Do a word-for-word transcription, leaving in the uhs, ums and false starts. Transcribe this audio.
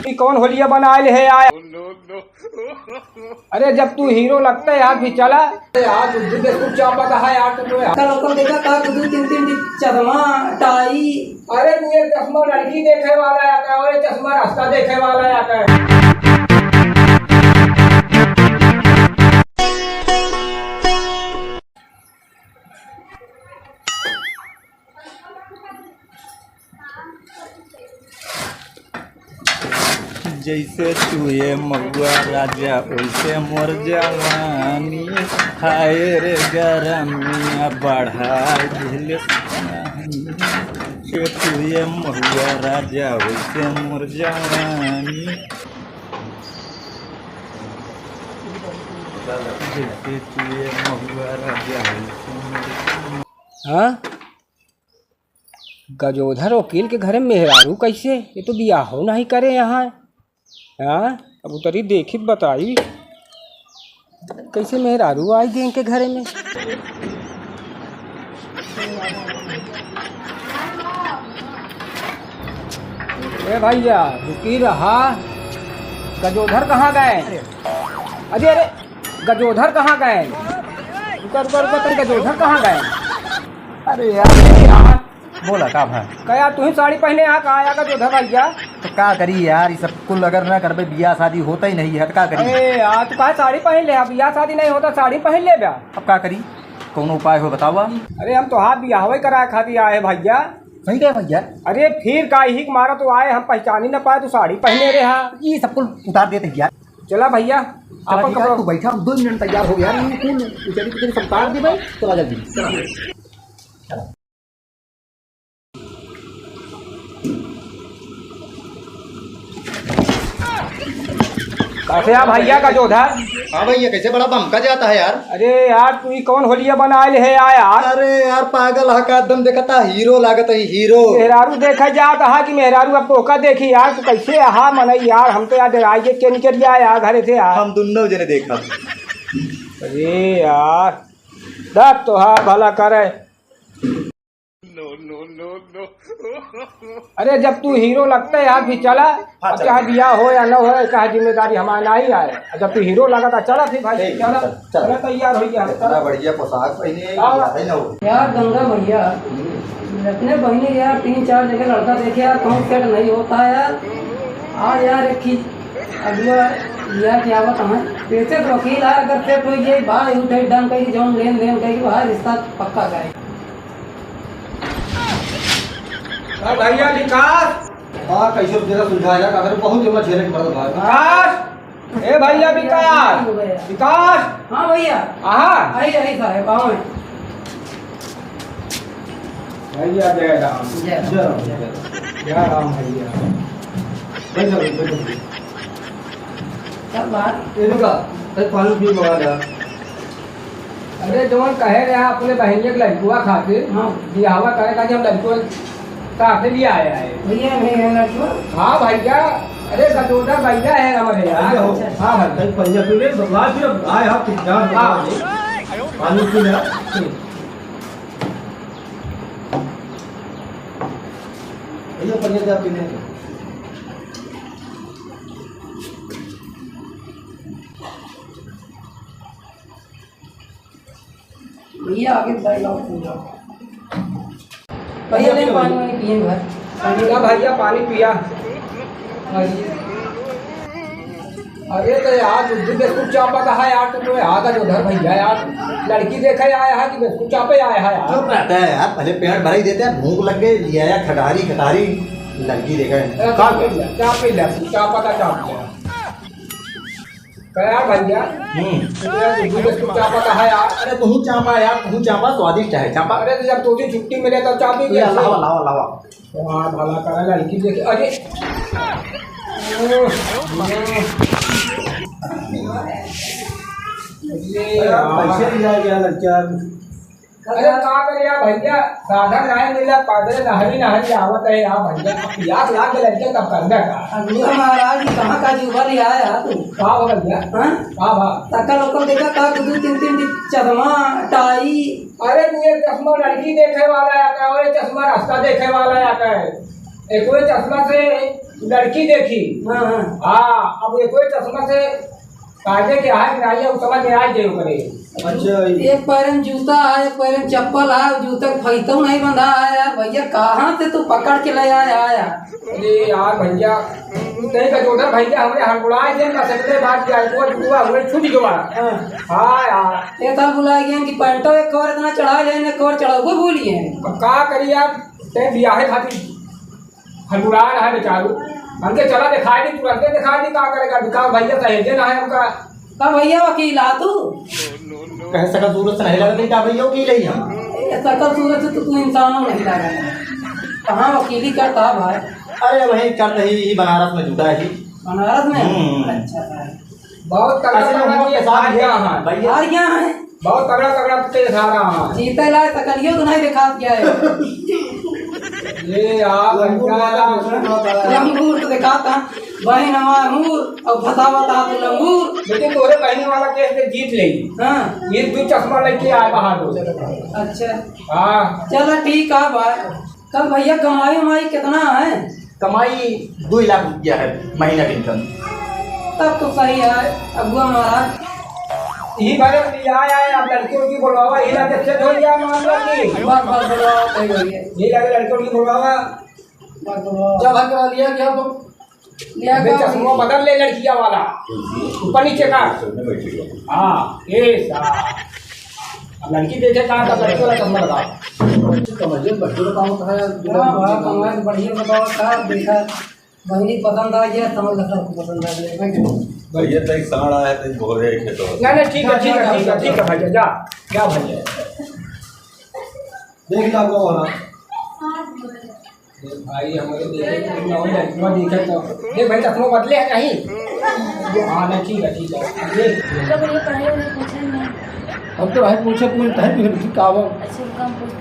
ई कौन होलिया बनाए ले है यार? अरे जब तू हीरो लगता है यार, भी चला। अरे यार, तू दू बिस्कुट चापत है यार, तू तो यार। कल ओकर देखा का, तू दू तीन तीन ठी चश्मा, टाई। अरे तू एक चश्मा लड़की देखे वाला आता है और एक चश्मा रास्ता देखे वाला आता है। जैसे तू ये महुआ राजा, वैसे मोर जवानी। हाय रे गरमिया बढ़ाए दिहले पानी। जैसे तू ये महुआ राजा, वैसे मोर जवानी। जैसे तू ये महुआ राजा, वैसे मोर जवानी। हाँ? गजोधर वकील के घरे मेहरारू कैसे? ये तो बियाहो नहीं करे यहाँ। हाँ, अब उतरी देखी त बताई, कैसे मेहरारू आई गई इनके घरे में। ए भैया, रुकी रहा, गजोधर कहाँ गए? अरे, अरे, गजोधर कहाँ गए? रुका, रुका, रुका, तनी गजोधर कहाँ गए? अरे यार, यार। बोला, का भा? का यार, तू ही साड़ी पहने आ, का आया गजोधर भैया? तो का करी यार, ये सब कुल अगर ना करबे, बियाह शादी होता ही नहीं है, तो का करी? अरे यार, तू काहे साड़ी पहन ले? अब बियाह शादी नहीं होता, साड़ी पहन ले बा। अब का करी? कौनो उपाय हो, बतावा। अरे, हम तोहार बियाहवे कराए खातिर आए भैया। सही कहे भैया। अरे, फिर का, यही के मारा तो आए, हम पहचानी ना पाए, तू साड़ी पहने रहा। ये सब कुल उतार देते यार। चला भैया, चला अपन ठीक है, कपड़ा तू बैठा, हम दो मिनट तैयार हो यार, ये कौन बेचारी को तेरी संतार दी भाई, चला जल्दी, चला। कैसे आ भैया गजोधर? हाँ भैया, कैसे बड़ा बमका जाता है यार? अरे यार, तू ही कौन होलिया बनाए ले है यार? अरे यार, पागल है का, एकदम देखता हीरो लागत है, हीरो। मेहरारू देखा जात हा कि मेहरारू अब तोहका देखी यार, तू कैसे आहा मनई यार, हम तो यार डराई के निकल गया यार घरे से यार। हम दुन्नो जने देखा। अरे यार, दब तो हा भला करे। अरे जब तू हीरो लगता है यार, भी चला। हाँ, अब चल। चाहे बियाह हो या न हो, चाहे जिम्मेदारी हमारे नहीं आए, जब तू हीरो लगा था, चला फिर भाई, ठीक, चला। चल, चल। चला, तैयार हो गया, इतना चला। बढ़िया पोशाक पहने, हाँ। बियाह ही ना हो। यार गंगा मैया, अपने बहिनी यार तीन चार जगह लड़का देखे यार, कहूँ सेट नहीं होता है यार। आज यार एक ही अगुआ यार क्या बताएं, पैसे तो वकील है, अगर सेट हो जाए, बाहर उठे डन कही, जौन लेन देन कही, बाहर रिश्ता पक्का करे। हाँ भैया विकास। हाँ, कैसे तेरा सुलझा जा, अगर बहुत जमा झेले के पड़ल भाई। विकास, ए भैया विकास, विकास। हाँ भैया। आहा। आई, आई साहब, आओ। भैया जय राम। जय राम। जय राम। जय राम भैया। बैठो, बैठो, बैठो। क्या बात? ए, रुका, तब पानी पी मंगा ला। अरे, जवन कहे रहे अपने बहनिया के लड़कुआ खातिर, हाँ। बियाहवा करे खातिर हम लड़कुआ साथे लिया आया है। भैया, नहीं है लड़कुआ? हाँ भैया, अरे, गजोधर भैया है हमारे यार। भैया हो। हाँ भाई। तब पहले पी ले, बाद फिर आए आप, कुछ जान हाँ। पानी पी ले। भैया, पहले जा पीने दो। भैया, आगे बताइए, आप पूरा। भैया, ले पानी वानी पिए घर। पिया भैया, पानी पिया। अरे तो यार, तू भी बिस्कुट चापत है यार, तू तो यार गजोधर भैया यार, लड़की देखे आया है कि बिस्कुट चापे आया है यार? चुप रहता है यार, पहले पेट भराई देते हैं, भूख लग गई, ले आया खटारी खटारी, लड़की देखे। अरे चाप ले, चाप ले, चापत है, चाप ले। क्या भैया? हम्म। अरे तू भी बिस्कुट चापत है यार। अरे तू चापा यार, तू चापा, स्वादिष्ट है, चापा। अरे तो जब तुझे छुट्टी मिले तो चापी ले, लावा, लावा, लावा। वाह, भला करा लड़की देखे। अरे। अरे यार, कैसे लिया गया लड़का? अरे का करे यार भैया, साधन नहीं मिला, पैदल नहरी नहरी आवत है यार भैया। अब पियास लाग के लड़के तब करना का? अगुआ महाराज, कहाँ का जुबा लिया है यार तू? का हो भैया? हाँ? का भा? तक्का लोकल देखा का, दू दू तीन तीन चश्मा, टाई। अरे तू एक चश्मा लड़की देखे वाला आता है और एक चश्मा रास्ता देखे वाला आता है। एको चश्मा से लड़की देखी। हाँ, हाँ। हाँ, अब एको चश्मा से कायदे के आहे कि नाहीं, उ समझ में आ जाए ओकरे। अच्छा। एक पैर में जूता है, एक पैर में चप्पल है, जूता के फैतौ नहीं बंधा है यार। भैया, कहाँ से तू पकड़ के ले आया है यार? अरे यार भैया, तू कहीं का जोधर भैया हमरे हड़बड़ाए देन ना सकते बात क्या है, वो जुआ हुए छूट गवा। हाँ। हाँ यार। ये तब बुलाए गए कि पैंटो एक कवर इतना चढ़ा लेन, एक कवर चढ़ाऊ भूल गए। अब का करी यार, ते बियाहे खातिर हड़बड़ा रहा है बेचारू। हमके चला दिखाई दी, तुरंते दिखाई दी, का करेगा? विकास भैया सहेजे ना है हमका। का भैया वकील आ तू? कहे सका जरूरत से नहीं लगा, बेटा भैया वकील ही हम। ए, सकल सूरत से तो तू इंसानो नहीं लगा। कहाँ वकीली करता है भाई? अरे वही करते ही, ही बनारस में जुटा ही। बनारस में? हम्म। अच्छा भाई। बहुत तगड़ा ऐसे में तगड़ा हम लोग के केस साथ आ ये गया है। भैया। आ गया है। बहुत तगड़ा तगड़ा केस आ रहा है। जीते लाए तकलियो तो नहीं दिखात गया है। ये यार लंगूर लंका वाला दूसरा ना होता है। लंगूर तो दिखाता, बहन हमार हूर और फसावत हाथ लंगूर। लेकिन तोरे बहन वाला केस में जीत ले। हाँ। ये दो चश्मा लेके आए बाहर हो। अच्छा। हाँ। चला ठीक है भाई। कल भैया कमाई उमाई कितना है? कमाई दो लाख रुपया है महीना के इनकम। तब तो सही है अगुआ महाराज। यही बारे में आया है, आप लड़कियों की बुलवावा, ये लाके सेट हो गया मामला की। बस, बस, बुलवावा, सही हो गया। ये लाके लड़कियों की बुलवावा। बस, बुलवावा। जब हक करा लिया कि अब लिया अबे का चश्मा बदल ले लड़किया वाला, ऊपर नीचे का। हाँ, ये सा। अब लड़की देखे कहाँ का, लड़की वाला चश्मा लगा। समझिए, बच्चों का काम होता है। हाँ, हाँ, कमाई तो बढ़िया बताओ, का देखा, बहनी पसंद आ गया, समझ लो सबको पसंद आ गया। भैया, तई साँड़ आया, तई भोरे के तो। नहीं, नहीं, ठीक है, ठीक है, ठीक है, ठीक है, भैया, जा, जा भैया। देख लो, वो वाला। ए भाई, हमरे देखे तो ना हो जाए, ना देखे तो। देख भाई, चश्मा बदले है कहीं? हाँ, नहीं, ठीक है, ठीक है। देख। तो भैया पढ़ाई वढ़ाई पूछे नहीं। हम तो भाई पूछे, पूछे, तहे भी हम का वो। अच्छा, रुका, हम पूछ